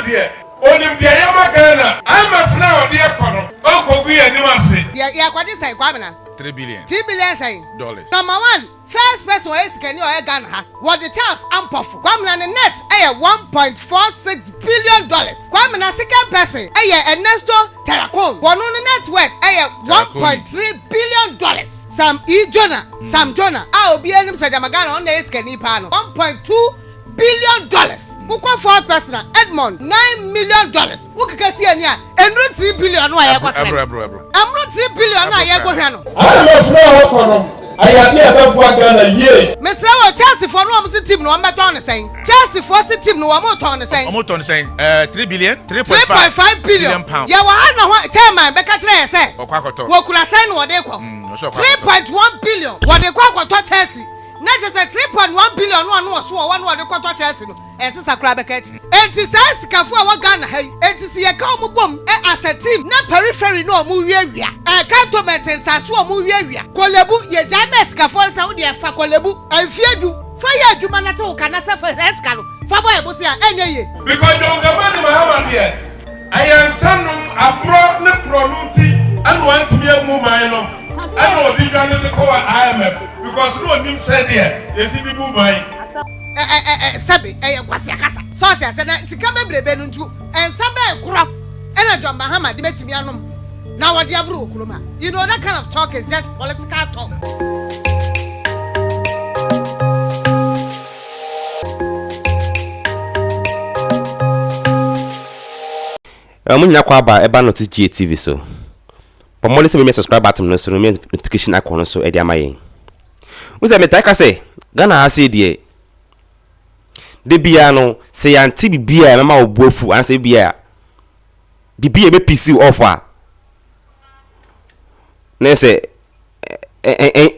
deɛ, ɔnim deɛ ɛyɛ ma Ghana. IMF no a ɔde ɛkɔ no, ɔnkɔgu yɛn anim ase. Yɛ yɛkɔgye sɛn Kwabena? 3 billion. 3 billion sɛn? Dollars. Number one, first person ɔyɛ sikani a ɔyɛ Ghana ha, wɔde Charles Ampofo. Kwabena ne net ɛyɛ $1.46 billion. Kwabena second person ɛyɛ Ernesto Tarracone. Wɔno ne net worth ɛyɛ $1.3 billion. Sam E. Jonah, Sam Jonah a obi anim sɛ gyama Ghana ɔno na ɛyɛ sikani paa no, $1.2 billion. Wokɔ fourth person a, Edmond, $9 million. Wokeka si ani a, ɛnuru 3 billion no a yɛkɔ srɛ no. Ɛbro, ɛbro, ɛbro. Ɛmoro 3 billion no a yɛkɔhwɛ no. IMF no a wɔkɔ no, ɛyɛ adeɛ a ɛbɛboa Ghana yie. Mesrɛ wɔ, Chelsea foɔ no, wɔn si team no, wɔn bɛtɔn ne sɛn? Chelsea foɔ si team no, wɔn tɔn ne sɛn? Ɔmo tɔn sɛn? 3 billion? 3.5 3.5 billion. Pound. Yɛwɔ ha na hɔ chairman bɛka kyerɛ yɛ sɛ Ɔkɔ akɔtɔ. wɔkura sɛn na wɔde kɔ? Ɔsɛ ɔkɔ three akɔtɔ. .1 billion wɔde kɔ akɔtɔ Chelsea, na kyerɛ sɛ 3.1 billion no a no wɔ so wɔ hɔ no wɔde kɔtɔ Chelsea no, ɛsesa koraa bɛka akyi. Enti saa sikafo a wɔ Ghana ha yi, enti si yɛka wɔn bom ɛ as a team na periphery na wɔn wiawia, cantonment nsase wɔn wiawia, Korle Bu, yɛgyae mɛ sikafoɔ no sɛ wode ɛfa Korle Bu mfie 10 fa yɛ adwuma na te wo ka na sɛ fa saa sika no fa bɔ yɛ bosi a, ɛnyɛ yie. Because John Dramani Mahama deɛ, ɛyɛ nsa nom, aborɔ ne korɔ no nti ɛna wantumi amu man no, ɛna ɔde dwane de kɔ wɔ IMF because na onim sɛdeɛ yɛsi de bu man. Ɛ ɛ ɛ ɛ sɛbi, ɛyɛ nkwasi akasa sɛ ɔte ase na sika bebrebe no ntu nsa bɛɛ korɔ ɛna John Mahama de bɛtumi anom na wɔde aboro wɔ kurom ha. You know, that kind of talk is just political talk. Mo nyinaa kɔ aba ɛba no to GATV so. Bɔ mmɔden sɛ bɛmɛ subscribe button no so no, notification icon no so ɛde ama yɛn. Wo sɛ metaa ka sɛ Ghana ha sei deɛ, de biara no sɛ yɛante biribi a ɛmɛma wo bo afu anaasɛ biribi a biribi a ɛbɛpiss wo off a, na sɛ ɛyɛ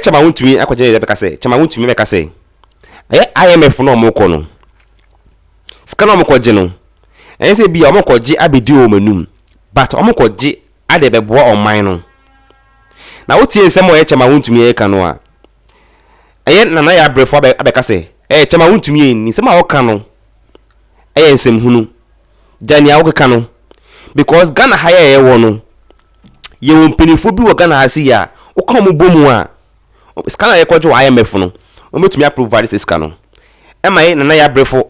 Chairman Wontumi akɔgyina yɛ bɛka sɛ Chairman Wontumi bɛka sɛ ɛyɛ IMF no a ɔmokɔ no, sika no a ɔmokɔgye no, ɛnyɛ sɛ bi a ɔmokɔgye abɛdi wɔ wɔn anum, but ɔmokɔgye ade bɛboa ɔman no. Na wotie nsɛm a ɔyɛ Chairman Wontumi ɛka no a, ɛyɛ Nana yɛ abrɛfo abɛka sɛ ɛyɛ Chairman Wontumi yɛ ni nsɛm a ɔka no ɛyɛ nsɛmhunu gya nea wokeka no, because Ghana ha yɛ yɛwɔ no, yɛwɔ mpanimfoɔ bi wɔ Ghana ha si yɛ a woka wɔn bɔ mu a, sika no a yɛkɔgye wɔ IMF no, wɔbɛtumi aprovide sɛ sika no ɛma yɛ. Nana yɛ abrɛfo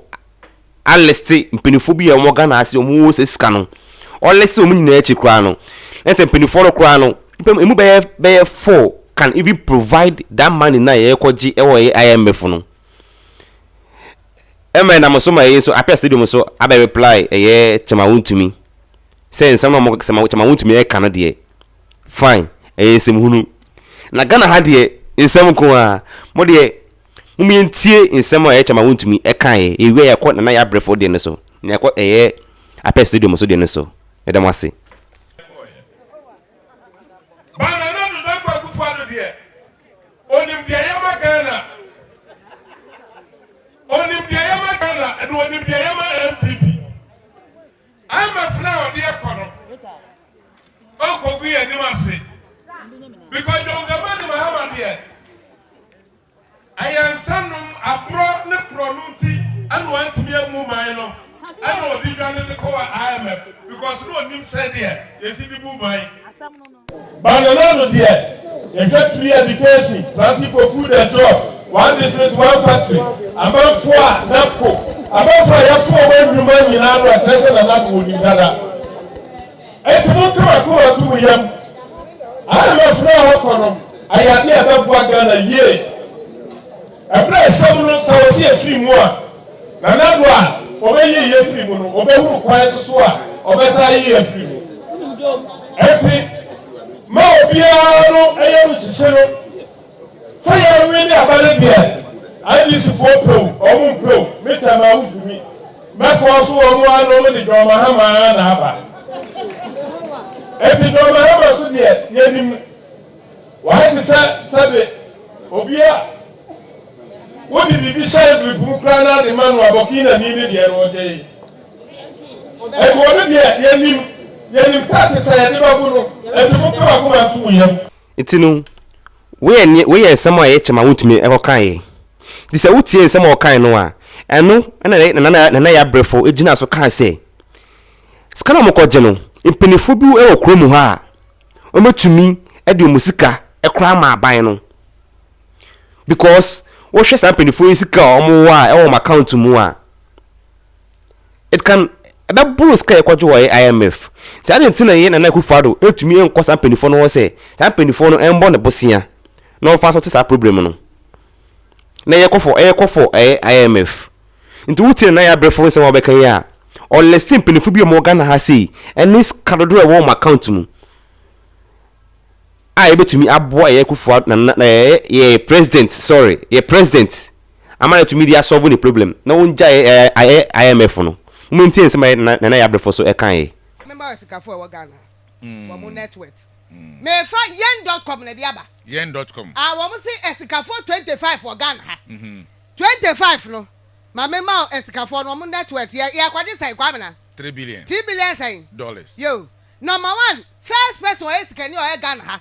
alist mpanimfoɔ bi a wɔwɔ Ghana ha si wɔn wɔ sɛ sika no, ɔlist wɔn nyinaa akyi koraa no, na sɛ mpanimfoɔ no koraa no emu bɛyɛ four can even provide that money na yɛkɔgye ɛwɔ ɛyɛ IMF no. Ɛma ɛnam so ma ɛyɛ nso Appiah Stadium so abɛ reply ɛyɛ Chairman Wontumi sɛ nsɛm na ɔmo Chairman Wontumi ɛka no deɛ, fine, ɛyɛ nsɛmhunu. Na Ghana ha deɛ, nsɛm nko a mo deɛ mo yɛntie nsɛm a ɛyɛ Chairman Wontumi ɛkaeɛ. Yɛwie, yɛkɔ Nana yɛ abrɛfoɔ deɛ no so na yɛkɔ ɛyɛ Appiah Stadium so deɛ no so. Ɛda mo ase. Ba Nana Addo Dankwa Akufo-Addo deɛ, onim deɛ ɛyɛ ma Ghana. Onim deɛ ɛyɛ ma Ghana ɛna onim deɛ ɛyɛ ma NPP. IMF no a ɔde ɛkɔ no, ɔnkɔgu yɛn anim ase because John Dramani Mahama deɛ, ɛyɛ nsa nom, aborɔ ne korɔ no nti ɛna wantumi amu man no, ɛna ɔde dwane de kɔ wɔ IMF because na onim sɛdeɛ yɛsi de bu man. Ba Nana Addo deɛ, yɛhwɛ free education, planting for food and job, one district one factory, amanfoɔ a NABCO, amanfoɔ a yɛfo wɔn nnwuma nyinaa no, ɛkyerɛ sɛ Nana Addo wɔ nim dada. Eti mo nkama koma to mo yam. IMF no a wɔkɔ no, ɛyɛ adeɛ a ɛbɛboa Ghana yie. Ɛberɛ a ɛsɛm no sɛ wɔsi efiri mu a, Nana Addo a wɔbɛyi yɛ firi mu no, wɔbɛhuru kwan soso a ɔbɛsa ayi yɛ firi mu. Eti ma obiara no ɛyɛ no sisi no sɛ yɛnwe ne aba no deɛ, NDC foɔ pew, ɔmo mpew, me Chairman Wontumi mɛfoɔ so wɔn ano no de John Mahama na aba. Eti John Mahama so deɛ, yɛnim wɔayɛ te sɛ sɛbe obi a wode biribi hyɛ envelope mu koraa na ade ma no abɔkii ni ne deɛ no ɔgye yi. Eti wɔn deɛ, yɛnim taate sɛ yɛde bɛbo no. Eti mo kama koma nto mo yam. Nti no woyɛ ne woyɛ nsɛm a ɛyɛ Chairman Wontumi ɛkɔkaeɛ. Nti sɛ wotie nsɛm a ɔkae no a, Ɛno na Nana Nana Yaa Brefo gyinaa so kaa sɛ, sika no a wɔkɔgye no, mpanimfoɔ bi wɔ kurom hɔ a wɔbɛtumi de wɔn sika koraa ama aban no. Because wohwɛ saa mpanimfoɔ yi sika a wɔwɔ a ɛwɔ wɔn account mu a, it can ɛbɛboro sika a yɛkɔgye wɔ IMF. Nti adɛn nti na yɛn Nana Akufo-Addo ntumi nkɔ saa mpanimfoɔ no hɔ sɛ saa mpanimfoɔ no mmɔ ne bosea na wɔmfa nso te saa problem no. Na yɛkɔ for ɛyɛkɔ for ɛyɛ IMF. Nti wotie Nana Yaa Brefo nsɛm a ɔbɛka yi a, ɔliste mpanimfoɔ bi a wɔwɔ Ghana ha sei ɛne sika dodoɔ a ɛwɔ wɔn account mu a yɛbɛtumi aboa ɛyɛ Akufo Nana ɛyɛ yɛ president sorry yɛ president ama no atumi de asɔlve ne problem na wɔngyae ɛyɛ ɛyɛ IMF no. Montie nsɛm a ɛyɛ Nana Nana Yaa Brefo so ɛkaeɛ. Mema asikafo a ɛwɔ Ghana wɔn net worth. Mefa yen dot com na ɛde aba. Yen dot com. Ah wɔn se asikafoɔ 25 wɔ Ghana ha. 25 no ma me ma wo asikafoɔ no wɔn net worth yɛ yɛkɔgye sɛn Kwamina? 3 billion. 3 billion sɛn? Dollars. Yo number one first person ɔyɛ sikani a ɔyɛ Ghana ha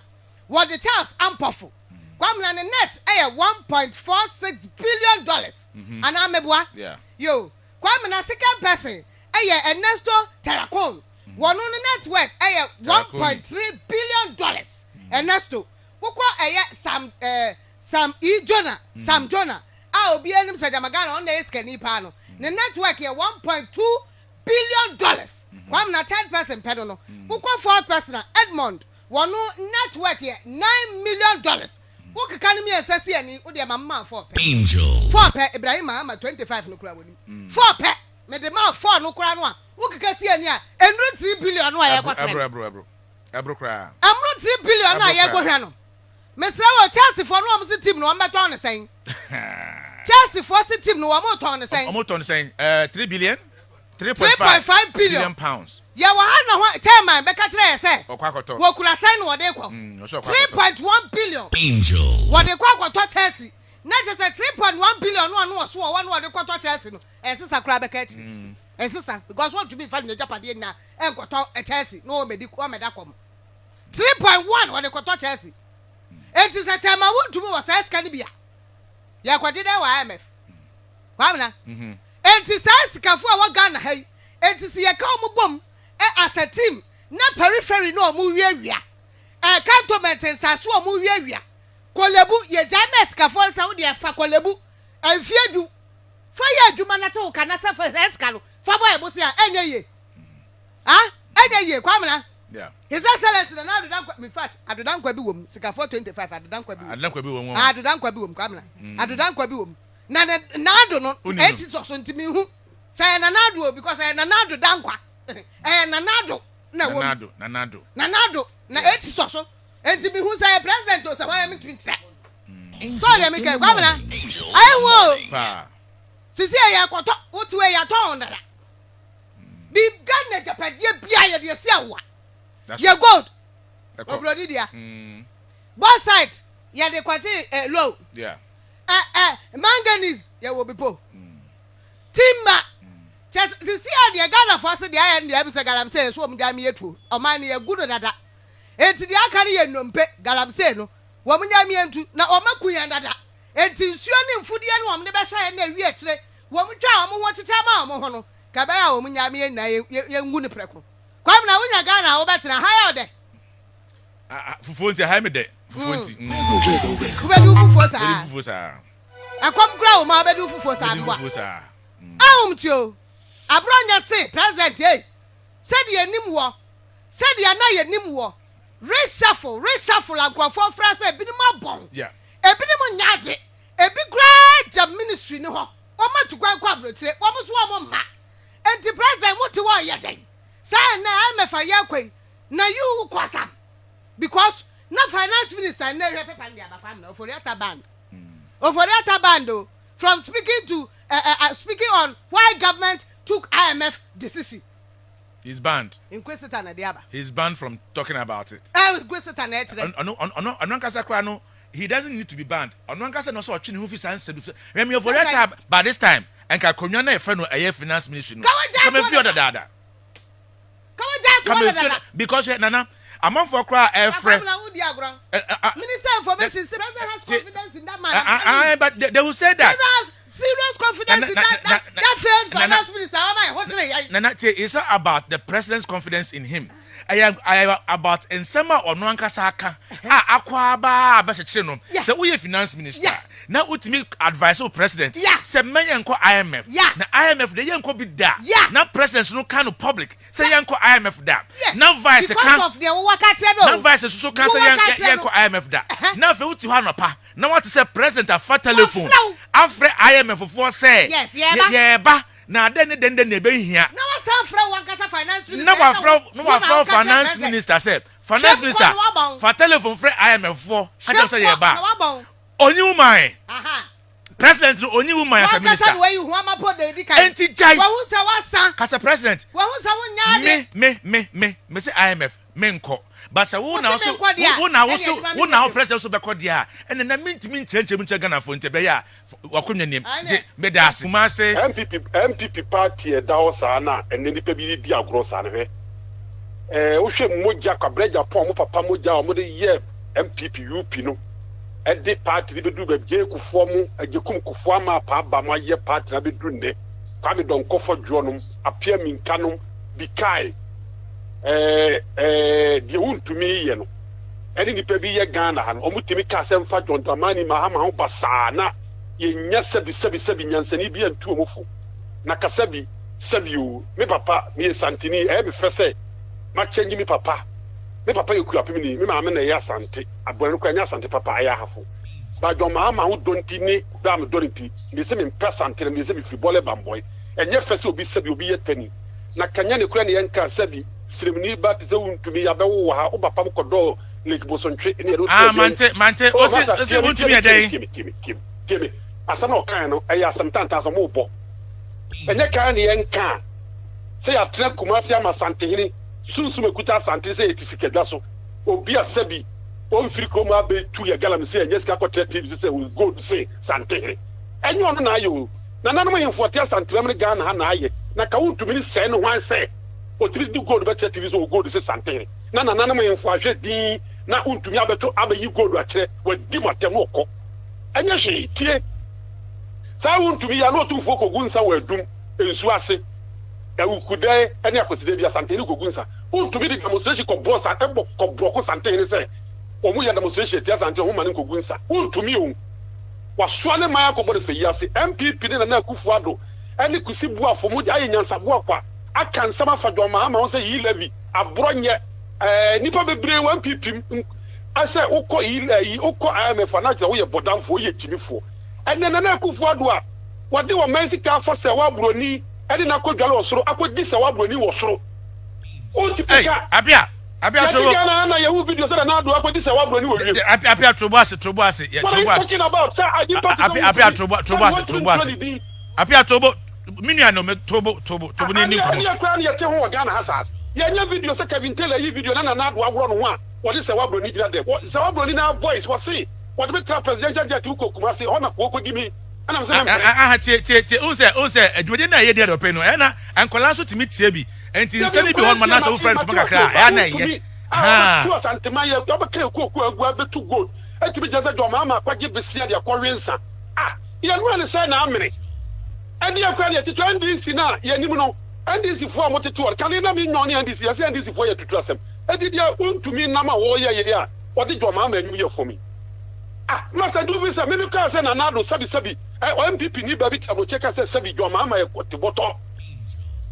wɔde Charles Ampofo. Kwamina ne net ɛyɛ 1.46 billion dollars. Anaa meboa? Yeah. Yo Kwamina second person ɛyɛ Ernesto Terracone. Wɔno no net worth ɛyɛ $1.3 billion. Ernesto wokɔ ɛyɛ Sam Sam E Jonah, Sam Jonah a obiara nim sɛ gyama Ghana ɔno na ɛyɛ sikani paa no, ne net worth yɛ $1.2 billion. Kwamina third person pɛ no, wokɔ fourth person a, Edmond, wɔno net worth yɛ $9 million. Wokeka no mmiɛnsa si ani wodeɛ ma mma four pɛ. Angel. Four pɛ. Ibrahim Mahama 25 no kura wɔnim four pɛ. Mede ma four no koraa no a, wokeka si ani a, ɛnuru 3 billion no a yɛkɔ srɛ no. Ɛboro, ɛboro, ɛboro, ɛboro koraa. Ɛmoro 3 billion no a Ɛboro koraa. yɛkɔhwɛ no. Mesrɛ wɔ Chelsea foɔ no, wɔn se team no wɔn bɛtɔn ne sɛn? Chelsea foɔ se team no wɔn tɔn ne sɛn? Ɔmo tɔn sɛn? 3 billion, 3 three point point five five billion billion pounds. Yɛwɔ ha na hɔ chairman bɛka kyerɛ yɛ sɛ Ɔkɔ akɔtɔ. wɔkura sɛn na wɔde kɔ? Ɔsɛ ɔkɔ three akɔtɔ. point one billion Angel. wɔde kɔ akɔtɔ Chelsea. Na kyerɛ sɛ 3.1 billion no ɔno ɔso ɔwɔ no wɔde kɔtɔ Chelsea no, ɛnsesa koraa bɛka akyiri, ɛnsesa because wɔntumi nfa ne agyapadeɛ nyinaa ɛnkɔtɔ Chelsea na wɔmɛdi wɔmɛda kɔm. 3.1 wɔde kɔtɔ Chelsea. Eti sɛ chairman wontumi wɔ saa sika no bi a, yɛkɔgye dɛ wɔ IMF, Kwamina. Eti saa sikafo a wɔ Ghana ha yi, eti si yɛka wɔn bom as a team na periphery na wɔn wiawia cantonment nsaase wɔn wiawia, Korle Bu yɛgyae ma sikafoɔ no sɛ wode ɛfa Korle Bu mfie 10 fa yɛ adwuma na te wo ka na sɛ fa saa sika no fa bɔ ɛbo se a, ɛnyɛ yie ah, ɛnyɛ yie, Kwamina. His Excellence Nana Addo Dankwa, in fact Addo Dankwa bi wɔ mu, sikafoɔ 25 Addo Dankwa bi wɔ mu. Addo Dankwa bi wɔ mu. Ah, Addo Dankwa bi wɔ mu, Kwamina. Addo Dankwa bi wɔ mu na ne Nana no Wonim no? ɛkyi sɔ so ntumi hu sɛ ɛyɛ Nana Addo o, because ɛyɛ Nana Addo Dankwa, ɛyɛ Nana Addo na ɛwɔ mu. Nana Addo, Nana Addo. Nana Addo na ɛkyi sɔ so nti mi hu sɛ ɛyɛ president o, sɛ wɔyɛ mi ntumi nkyerɛ so ɔdeɛ mi kɛ, Kwamina, ayɛ hu o. Paa. Sisi ɛyɛ kɔtɔ wotu ɛyɛ atɔn dada bi. Ghana agyapadeɛ bia yɛde esi awowa. That's yɛ gold Ɛkɔ. Oburoni dea bauxite yɛde kɔgye low ɛ ɛ manganese yɛwɔ bi po timber kyɛ. Sisi a deɛ Ghana fo ase deɛ ayɛ no deɛ ɛbi sɛ galamsey nso wɔn gya mi yɛ tuo ɔman no yɛ gu no dada. Eti deɛ aka no yɛ nnompe. Galamsey no wɔn gya mi yɛ ntu na wɔn aku yɛn dada. Eti nsuo ne mfudeɛ no wɔn de bɛhyɛ yɛn na ewi akyire wɔn twa wɔn ho kyekyɛ ama wɔn ho no kɛbɛyɛ a wɔn nya mi yɛ nyinaa yɛ yɛ ngu no prɛko. Kwamina, wonya Ghana a wobɛtena ha yɛ ɔdɛ? Ah, ah, fufuo nti ha yɛ mi dɛ, fufuo nti. Wobɛdi wo fufuo Mɛdi saa. fufuo saa. Ɛkɔm kura wo ma wobɛdi wo fufuo saa. Mɛdi mboa fufuo saa. Ahom ti o aborɔ nyɛ se president ei sɛdeɛ anim wɔ sɛdeɛ na yɛnim wɔ reshuffle reshuffle a nkurɔfoɔ frɛ sɛ ebinom abɔn, ebinom nyɛ ade, ebi koraa gya ministry ne hɔ, wɔn atu kwan kɔ aburokyire, wɔn nso wɔn mma. Nti president wote hɔ yɛ dɛn saa? Ɛnɛ IMF a yɛkɔ yi na you kɔ sam because na finance minister nnɛ hwɛ paper no de aba. Kwamina Ofori-Atta banned, Ofori-Atta banned o from speaking to speaking on why government took IMF decision. He's banned. Inquisitor na de aba. He's banned from talking about it. Inquisitor na ɛkyerɛ. Ɔno ankasa koraa no, he doesn't need to be banned. Ɔno ankasa na ɔsɛ ɔtwe ne ho fi saa nsɛm bi. Remi Ofori-Atta, by this time nka akonnwa na yɛfrɛ no ɛyɛ finance ministry no. Kawa gya kama to fi ɔda dada. dada. Kawa gya to kama dada. fi ɔda because hwɛ, Nana amanfoɔ koraa ɛfrɛ. Akwamina, wodi agorɔ. Ɛ ɛ Minister information say president has confidence in that man. Ah, ah, but they will say that. President has serious confidence in that failed finance minister wama yɛ ho kyerɛ yɛn. Nana tie, it's not about the president's confidence in him. Ɛyɛ about nsɛm a ɔno ankasa aka a akɔ aba abɛkyekyere no. Sɛ woyɛ finance minister na wotumi advise wo president sɛ mmɛ yɛnkɔ IMF na IMF de yɛnkɔ bi da, na president no ka no public sɛ yɛnkɔ IMF da, na vice ka because of deɛ wowɔ ka kyerɛ no. Na vice soso ka sɛ yɛnkɔ IMF da, na afei wote hɔ anɔpa na wate sɛ president afa telephone afrɛ IMF fofoɔ sɛ yɛɛba na adɛn ne dɛn dɛn na ɛbɛhia. Na wasan frɛ wo ankasa finance minister. Na wafrɛ finance minister sɛ, "Finance minister, fa telephone frɛ IMF foɔ ka kyerɛ sɛ yɛɛba." Onyi wo man president no, onyi wo man as a minister. Enti gyae kasa president. Me me me me me sɛ IMF me nkɔ, but sɛ wo na so wo na wo so wo na wo president so bɛkɔ deɛ a, ɛnna na mintimi nkyerɛnkyerɛ mu nkyerɛ Ghanafoɔ, nti ɛbɛyɛ a wakɔnwa nim gye meda ase Kumase. NPP party ɛda hɔ saa na ɛnɛ nipa bi di agorɔ saa no. Hwɛ, wohwɛ mogya Kwabrɛ Japan, mo papa mogya a wɔde yɛ NPP UP no, ɛde party no bɛduru baabi. Gye Kufuɔ mo Agyekum Kufuɔ ama apa mo ayɛ party no abɛduru nnɛ. Kwame Dɔnkɔfɔ dwoɔ nom, Apia Minka nom, Bikae ɛɛ ɛɛ deɛ wontumi yɛ no, ɛne nipa bi yɛ Ghana ha no, wɔn tumi ka sɛ mfa John Dramani Mahama ho basaa na yɛnya sɛbi sɛbi sɛbi nyansani bi antu wɔn fo na kasa bi sɛbi o. Me papa meyɛ Santini, ɛyɛ me fɛ sɛ makyɛngye me papa. Me papa yɛ Kuapemni, me maame na ɛyɛ Asante. Abuana no kora nyɛ Asante papa, ɛyɛ Ahafo ba. John Mahama ho dɔ nti ne dɔ a medɔ no nti, meyɛ sɛ mempɛ Asante no, meyɛ sɛ mefiri Bɔle Bambɔe. Ɛnyɛ fɛ sɛ obi sɛbi obi yɛ tani na kanya ne kora ne yɛnka sɛbi siremni ba te sɛ wontumi yɛabɛwo wɔ ha, wo papa m kɔdɔɔ Lake Bosontwe ne yɛde wo to Ah, aduan. Mante, mante. Oh, Osi, masa, osi, tie me, tie wontumi me, yɛ tie me, dɛn? tie me, tie me, tie me, tie me. Asɛm na ɔkae no, ɛyɛ asɛm tantan sɛ mobɔ. Ɛnyɛ kan ne yɛnka a, sɛ yɛatena Kumasi ama Asantehene, sunsum ekuta Asante sɛ yɛte sikadwa so. Obi a sɛbi ɔmfiri kurom abɛtu yɛ galamsey a ɛnyɛ sika kɔtena TV so sɛ ɔwɔ gold se Santehene. Ɛnyɛ ɔno na ayɛ o. Nananom ahemfo ɔte Asantemam ne Ghana ha na ayɛ. Na ka wontumi ne sɛe no hwan sɛ ɔtumi de gold bɛkyerɛ TV so ɔwɔ gold se Santehene. Na nananom ahemfo ahwɛ din na wontumi abɛto abɛyi gold akyerɛ, wadi mo atɛm na ɔkɔ. Ɛnyɛ hwee. Tie. Saa wontumi yi a na Otumfoɔ kɔgu nsa wɔ Adum nsuo ase. Awukudɛɛ ne Akwasidɛɛ bi Asantehene kɔgu nsa. Wontumi de demonstration kɔbɔ sa bɔ kɔbrɔko Santehene sɛ wɔn yɛ demonstration atia Asante, wɔn ma no nkɔgu nsa. Wontumi o. Wasoa ne man akɔbɔ no fɛ yi ase. NPP ne Nana Akufo Addo ne Kusi Boafo mo ayɛ nyansaboa kwa aka nsɛm afa John Mahama ho sɛ yi levy aborɔ nyɛ ɛɛ nnipa bebree wɔ NPP mu sɛ wokɔ yi ɛyi wokɔ IMF a na kyerɛ woyɛ bɔdamfoɔ, woyɛ gyimifoɔ. Ɛnɛ Nana Akufo Addo a wɔde ɔman sika afa sɛ wabroni ɛde no akɔdwale wɔ soro akɔdi sɛ wabroni wɔ soro. Wontumi Hey, ka Apia, Apia yɛte Trobo. Ghana ha na yɛhu video sɛ Nana Addo akɔdi sɛ wabroni wɔ wiem. Apia, Apia Trobo ase, Trobo ase, yɛ What are you Trobo ase. talking about? Sɛ nipa te sɛ Apia, Apia wontumi Trobo, sɛ Trobo ase, wontumi Trobo ntwerɛ ase. ne din. Apia Trobo, me nua no me Trobo, Trobo, Trobo ne ni Adeɛ nkɔmɔ. adeɛ koraa na yɛte ho wɔ Ghana ha saa. Yɛnyɛ video sɛ Kevin Taylor yi video na Nana Addo aworɔ ne ho a wɔde sɛ wabroni gyina dɛm. Sɛ wabroni na voice wɔse wɔde me tra presidential jet mu kɔ Kumasi hɔ na wɔkɔdi me, ɛna me sɛ mempere. Aha, tie, tie, tie. N sɛ adwumadie no a ɛyɛ di adɔpɛ no, ɛyɛ na nkwadaa nso tumi tie bi. Nti Dabi, nsɛm no bi wɔ hɔ nom nkwadaa anaasɛ tie wofrɛ mate ntoma mate kakra a, ase ɛyɛ na ɛyɛ. wontumi a wɔbɛtu Asanteman yɛ wɔbɛka ekuokuo agu abɛtu gold atumi gyina sɛ John Mahama akɔgye besia de akɔwe nsa a yɛnoa ne sɛ na amene. Ɛdeɛ koraa ne yɛtete NDC no a yɛnim no, NDC foɔ a motete hɔ no kane na menyɔn ne NDC, yɛsɛ NDC foɔ yɛ tutu asɛm. Enti deɛ wontumi nam a wɔyɛ yɛ a wɔde John Mahama anim yɛ fam yi ah masa du bi sɛ meme kaa sɛ Nana Addo sɛbi sɛbi NPP ni baabi te aburokye ka sɛ sɛbi John Mahama yɛ te bɔtɔ.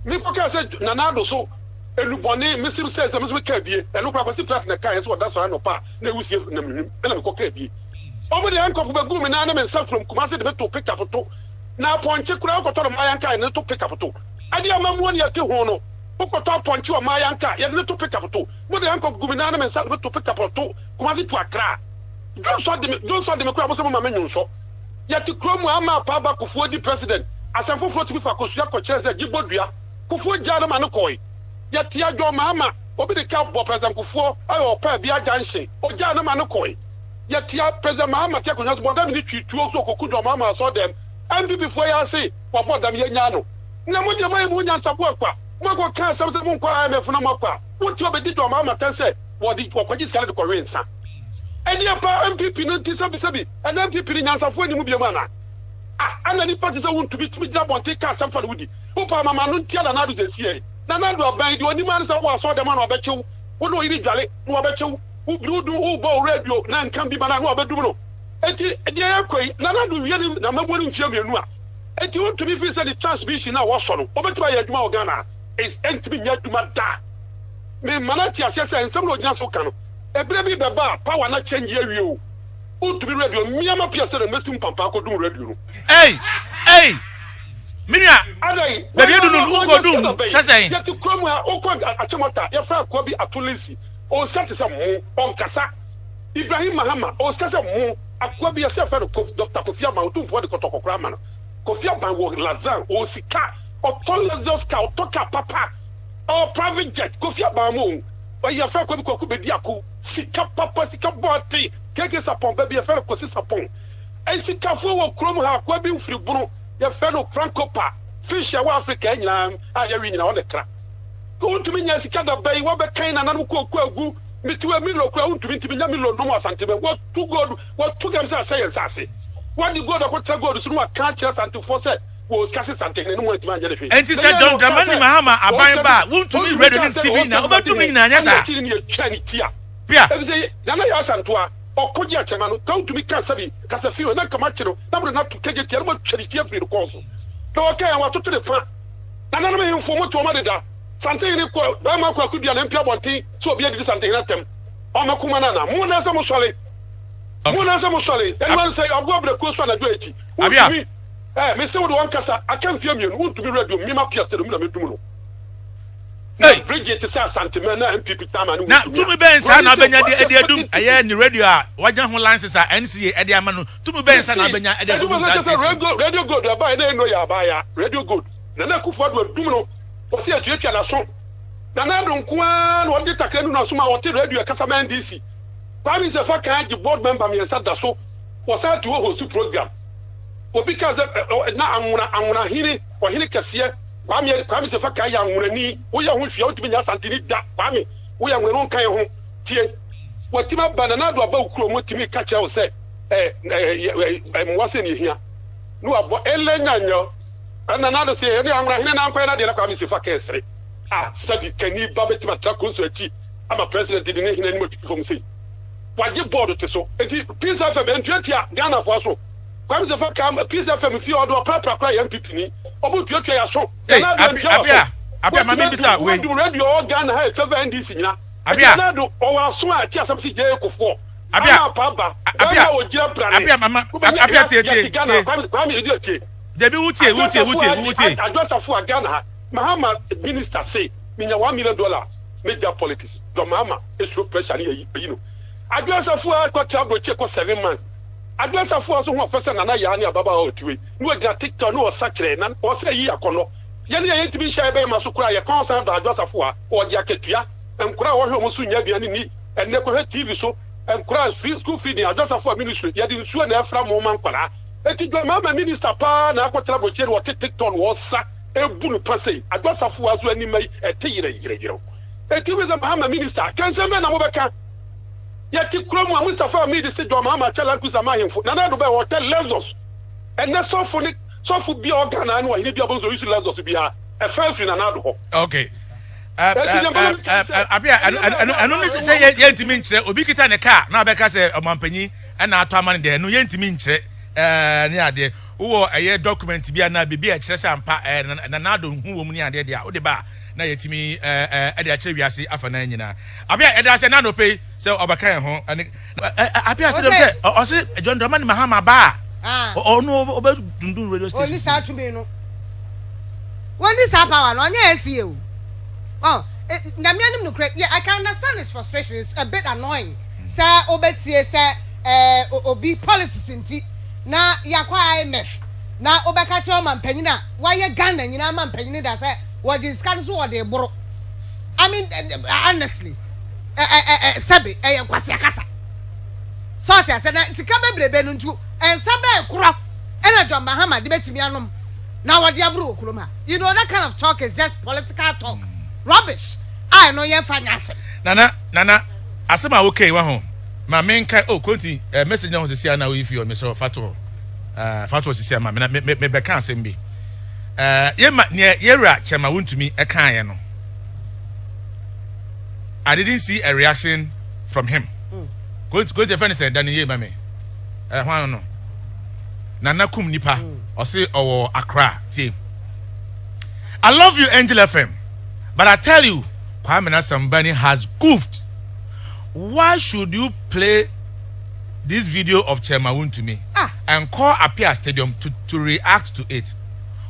Mekɔ kaa sɛ Nana Addo so enubɔne mesim sɛ meso meka bie ɛno koraa Kwasi Pratt na kaa yɛ sɛ ɔda sɔre anɔpa a na ewusie nam hwim ɛna mekɔ kaa bie. Ɔmo de handcuff bɛguu me nan ne me nsa from Kumasi de me to pickup to na apɔnkye koraa wokɔtɔ no Mayanka yɛde ne to pickup to. Ɛde amammuo ne yɛte ho no, wokɔtɔ apɔnkye wɔ Mayanka yɛde ne to pickup to. Mo de handcuff gu me nan ne me nsa de me to pickup to Kumasi to Accra. Dwonsɔ de me, dwonsɔ de me koraa mo sɛ mo ma me nwonsɔ. Yɛte kuro mu a ama Apaaba Kufuor di president, asɛm foforɔ tumi fa Kosua kɔkyerɛ sɛ gye bɔ dua. Kufuor gyaa no ma no kɔe. Yɛte Adwo Mahama, obi de car bɔ President Kufuor ɛwɔ Ɔpɛ Bia junction, ogyaa no ma no kɔe. Yɛte President Mahama te akonnwa so bɔdam ne twi tuo so ɔkɔku John Mahama asɔɔdɛm. NPP foɔ yi ara se wabɔ dam yɛnyaa no. Na mo deɛ moayɛ mo ho nyansaboa kwa. Moakɔ ka asɛm sɛ monkɔ IMF na moakɔ a, wote hɔ bɛdi John Mahama atɛn sɛ wɔde wɔkɔgye sika no de kɔwe nsa. Ɛdeɛn paa NPP no nti sɛbi sɛbi ɛnɛ NPP no nyansafoɔ nni mu biom anaa? Ah ana nipa te sɛ wo ntumi tumi gyina abɔnten ka asɛm fa ne ho di? Wo paa ma m'ano ntia Nana Addo sesie. Nana Addo aban yi deɛ ɔnim ara ne sɛ wowɔ asɔɔdɛm a na wabɛkye wo, wo ne ɔyere dwale na wabɛkye wo, wo biri wo dum wobɔ wo radio na nka bi ma no a na wabɛdum no. Enti deɛ yɛrekɔ yi Nana Addo wie ne n'amammuo no mfeɛ mmienu a enti wontumi firi sɛ ne transmission a wasɔ no ɔbɛtumi ayɛ adwuma wɔ Ghana a? Ɛntumi nyɛ adwuma da. Me ma no ate aseɛ sɛ nsɛm na ɔgyina so ka no ɛberɛ bi bɛba a power no akyɛngye awie o. Wontumi radio mmea ma pia sɛdeɛ mɛsi mpampaa akɔdum radio no. Ei! Ei! Me nua, Adɛn? baabi adu no, wokɔdum sɛ sɛn? Yɛte kurom ha, wokɔ Achimota, yɛfrɛ akoa bi Ato Lindsay, ɔwɔ sika te sɛ mo, ɔnkasa. Ibrahim Mahama, ɔwɔ sika sɛ mo. Akoa bi, yɛse yɛfrɛ no Kof, Doctor Kofi Aban, Otumfoɔ de kɔtɔkɔ koraa ama no. Kofi Aban wɔ Lazan, ɔwɔ sika, ɔtɔ Lexus car, ɔtɔ car papa, ɔwɔ private jet. Kofi Aban mo o, yɛfrɛ akoa bi Kwaku Bediako, sika papa, sika bɔɔte. KK Sarpong ba bi yɛfrɛ no Kwasi Sarpong. Asikafoɔ wɔ kurom ha, akoa bi mfiri Bono, yɛfrɛ no Franco Pa. Fish a ɛwɔ Africa ha nyinaa a yɛwe nyinaa ɔna ɛkra. Wontumi nyaa sika da bɛn, wɔbɛkan nananom kooko agu, mete wɔ Milo koraa wontumi nti menya Milo nom wɔ Asanteman. Wɔtu gold, wɔtu gam sɛ asɛe yɛn nsaase. Wɔde gold akɔtra gold so na wɔaka akyerɛ Asantefoɔ sɛ wɔwɔ sika se Santehene no mu antumi anyɛ no hwee. Enti Na sɛ yɛn na John wɔkaa Dramani sɛ Mahama wɔwɔ aban sika ba se a, wontumi wontumi radio kaa ne sɛ TV wɔwɔ nyinaa, sika se wobɛdum ne Santehene nyinaa, anyɛ ɛna saa? akyiri no yɛtwaa ne ti a. Pia. Efisɛ Nana Yaa Asantewaa, ɔko gye akyɛma no, ka wotumi ka sɛbi kasa fi hɔ na nka moakye no na mode no ato kagyatia na moatwa ne ti afiri ne kɔn so. Na ɔkae a wɔatoto ne fa. Nananom hemfo, mote wɔn adeda. Santehene kɔ, barima Kwaku Dua na mpue abɔnten sɛ obi adidi Santehene atɛm. Ɔma kuma no anaa? Mo nan sɛ mosɔre. Mo nan sɛ mosɔre. Ɛno ara ne sɛ aboa brɛkuo so anadwo akyi. Wontumi. Eh, mese wo de wɔnkasa. Aka mfeɛ mmienu, wontumi radio me ma pia stadium na mɛdum no. Na Bridget te sɛ Asanteman na NPP chairman ne Na wontumi a. tumi bɛn saa Buroni na se wabɛnya de what de adum expecting ɛyɛ ne radio a wagya ho license a NCA de ama no tumi bɛn saa na Mese wabɛnya de adwuma akɔdum sɛ saa kyɛ sɛ station no? radio radio gold ɛbaeɛ na ɛnnɔ yɛ abaaya radio gold Nana Akufo Addo adum no wɔse atuatua n'aso Nana Addo nko ara na ɔde takra nu n'aso ma ɔte radio ɛkasa ma NDC Kwame Nsefa kan agye board member mmiɛnsa da so wɔsan te hɔ host program obi kaa sɛ ɛ na anwona anwona hene ɔhene kɛseɛ Kwame Kwame Sefa Kae yɛ anwonani woyɛ ho hwee a wontumi nyɛ Asanteni da Kwame woyɛ anwonani wonka yɛn ho tie watumi aba Nana Addo aba wo kurom tumi ka kyerɛ wo sɛ ɛ ɛ ɛ mmoa sɛ ne ehia ne wabɔ ele nyanyɔ Nana Addo sɛ ɛne anwona hene na ankɔyɛ n'adeɛ na Kwame Sefa Kae sere a sɛbi kani ba bɛtumi atra konso akyi ama president de ne hene anim atwitwi fam sei wagye board te so nti Peace FM ntuatua Ghanafoɔ aso Kwame Sefa ka Peace FM fie ɔde ɔprapra koraa yɛ NPP ni ɔmo tuatua yaso Ei, Nana Addo Abi, antua waso Abia, Abia, ma watumi membisa adum wei. wadum radio ɔwɔ Ghana ha ɛfɛfɛ NDC nyina ɛti Abia, Nana Addo ɔwɔ aso a ɛte asɛm se gyee kofoɔ Abia, ama apa aba Abia, bɛɛma ɔgyina brane Abia, mama, wobɛnya Abia, hwɛ tie, tie, yɛte Ghana tie. Kwame Kwame ɛdi tie Dabi, wo tie, Adwo wo tie, wo Asafo tie, a wo tie. Adwo Asafo a Ghana ha Mahama minister se menya $1 million mɛgya politics dɔ Mahama esuro pressure ne ayi ayi no Adwo Asafo a kɔ tra abrokye kɔ 7 months Adwoa Safoa nso ho ɔfɛ sɛ Nana Yaa ne ababaawa a ɔte wei na ɔgyina TikTok na ɔsa kyerɛ na ɔsɛ yi akɔnnɔ. Yɛne a yɛntumi nhyɛ yɛn bɛrima so koraa yɛ kɔn san dɔ Adwoa Safoa. Ɔgye akatua. Nkwadaa a wɔhwɛ wɔn so nnya aduane nni. Ɛnnɛ kɔhwɛ TV so nkwadaa free school feeding Adwoa Safoa ministry yɛde nsuo na ɛfra mo ma nkwadaa. Enti Dwamama minister paa na akɔtena abrokyire na ɔte TikTok na ɔsa ɛbu no pa sei. Adwoa Safoa nso anim ayi ɛte yerɛyerɛyerɛw. Enti wobɛsɛ Mahama minister kɛnsɛn bɛn na mobɛka? Yɛte kurom a Mustapha Hamid se John Mahama kyɛ Land Cruiser ma ahemfo. Nana Addo bɛɛ ɔkyɛ Lexus. Ɛnnɛ sɔfo ne sɔfo bi a ɔwɔ Ghana ne ɔhene bi a ɔbɛhu sɛ ɔuse Lexus biara, ɛfa afiri Nana Addo hɔ. Okay. Enti deɛ mpɛ sɛ meka ne sɛ, Abia, nneɛma a ɛno ɛwɔ ne Ghana sɛ wɔ yɛntumi nkyerɛ obi kita ne kaa na ɔbɛka sɛ ɔmampanyin ɛna atɔ ama no deɛ ɛno yɛntumi nkyerɛ ɛɛ ne adeɛ wowɔ ɛyɛ document bi anaa biribi a ɛkyerɛ sɛ ampa ɛɛ Nana Addo ho wɔ mu ne adeɛ deɛ a wode ba a na yɛtumi ɛɛ de akyerɛ wiase afanan nyinaa. Abia yɛda ase ɛna anɔpɛ yi sɛ ɔbɛka yɛn ho ɛne Abia sɛ dɛm sɛ ɔse John Dramani Mahama ba a ɔno ɔbɛ dundun radio station. Ɔni saa tumi no. Wɔnni saa power no ɔnyɛ NCA o. Oh, Nyame anim nokorɛ, yeah, I can understand his frustration, it's a bit annoying sɛ wobɛtie sɛ eh, obi politics nti na yɛakɔ IMF na wobɛka kyerɛ ɔmampanyin a wayɛ Ghana nyinaa mampanyini da sɛ wɔgye sika no so wɔde boro. I mean, honestly, sɛbe ɛyɛ nkwasea kasa. Sɛ ɔte ase na sika bebrebe no nti nsa bɛɛ korɔ ɛna John Mahama de bɛtumi anom na wɔde aboro wɔ kurom ha. You know that kind of talk is just political talk, rubbish a ɛno yɛmfa nyɛ asɛm. Nana, Nana, asɛm a wokei waho ma menkae oh konti eh, message na ho sisi a na woyi fi hɔ mesrɛ fa to hɔ. Eh, fa to sisi ama me na me me bɛka asɛm bi. Eh, yɛ ma nea yɛwura kyɛma wontumi ɛkaeɛ no. I didn't see a reaction from him. Ko ko fɛn sɛ dani yie ma me. Eh, hwan no. Nana kum nipa. Ɔse ɔwɔ Accra. Tie. I love you Angel FM. But I tell you, Kwame Sambani has goofed. Why should you play this video of Chairman Wontumi ah. and call Apia Stadium to, to react to it?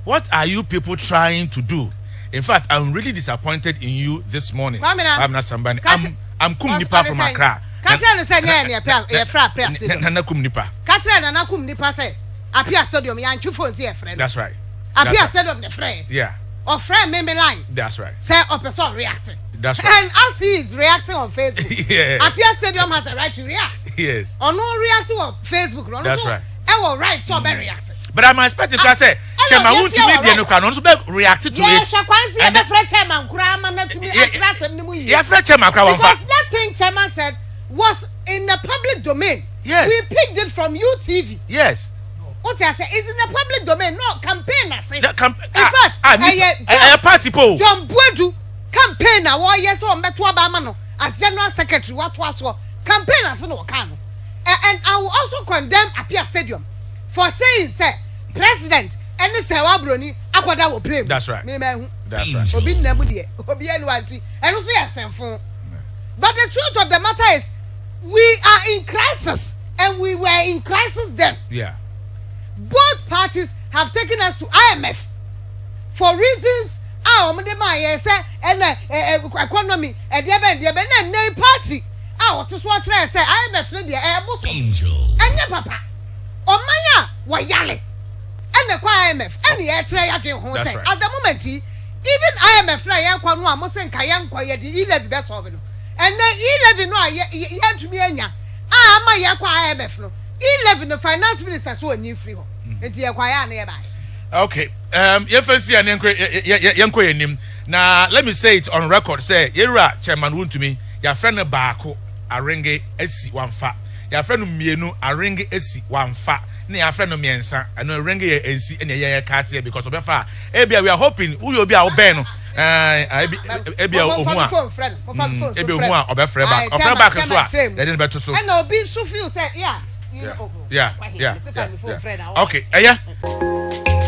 What are you people trying to do? In fact, I'm really disappointed in you this morning. Kwamina Sambani. I'm, I'm Kum Nipa from Accra. Ka kyerɛ no sɛ nyɛ yɛn yɛfrɛ Apia Stadium. Nana Kum Nipa. Ka kyerɛ Nana Kum Nipa sɛ Apia Stadium yɛantwe phone sɛ yɛfrɛ no. That's right. Apia Stadium na ɛfrɛ yɛn. Yeah. Ɔfrɛ me me line. That's right. Sɛ ɔpɛ sɛ ɔreact. That's right. And as he is reacting on Facebook, yeah. Apia Stadium has a right to react. Yes. Ɔno react wɔ Facebook no. Ɔno That's nso right. ɛwɔ right sɛ ɔbɛ react. But I'm expecting kora sɛ chairman wontumi deɛ no kora no ɔno nso bɛ react to it. Yɛhwɛ kwan sɛ And then- yɛbɛfrɛ chairman koraa ama no atumi Yeah, akyerɛ asɛm no mu yie. Yɛfrɛ chairman kora wɔmfa. Because that thing chairman said was in the public domain. Yes. We picked it from UTV. Yes. Wote ase it's in the public domain no campaign ase. The camp- In ah, fact, ah, ɛyɛ ɛyɛ party po. John Boadu campaign a wɔyɛ sɛ wɔn bɛto aba ama no as general secretary watoa soɔ campaign ase na wɔka no. And I will also condemn Apia Stadium for saying sɛ president ɛne Sɛwa Broni akɔda wɔ plane mu. That's right. Me ma ehu. That's right. Obi nna mu deɛ obi aniwa nti ɛno nso yɛ asɛmfo. But the truth of the matter is we are in crisis and we were in crisis then. Both parties have taken us to IMF for reasons a wɔn de maa yɛn sɛ ɛna ɛ ɛ economy ɛdeɛ bɛn deɛ bɛn na nne party a wɔte so akyerɛ sɛ IMF no deɛ ɛyɛ bosom ɛnyɛ papa ɔman a wɔyale ɛna kɔ IMF ɛna yɛkyerɛ yɛadwen ho That's sɛ right. at the moment yi even IMF na yɛnkɔ no a mo se nka yɛnkɔ yɛde e-levy bɛ solve no ɛnɛ e-levy no a yɛ yɛ yɛntumi anya a ama yɛkɔ IMF no e-levy no finance minister so onyi firi hɔ nti yɛkɔ ayɛ a ne yɛ ba. Okay. Yɛmfa si a ne yɛnkɔ yɛnkɔ yɛn nim na let me say it on record sɛ yɛwura chairman wontumi yɛafrɛ no baako arenge asi wamfa yɛafrɛ no mmienu arenge asi wamfa na yɛafrɛ no mmiɛnsa ɛno arenge yɛ nsi ɛna ɛyɛ yɛ kaateɛ because ɔbɛfa a ebia we are hoping woyɛ obi a wobɛn no ɛɛ ebi ebia ohu a ebi ohu a ɔbɛfrɛ back ɔfrɛ back nso a yɛde no bɛto so. Ɛna obi nso feel sɛ yeah. Yeah. Okay, ɛyɛ.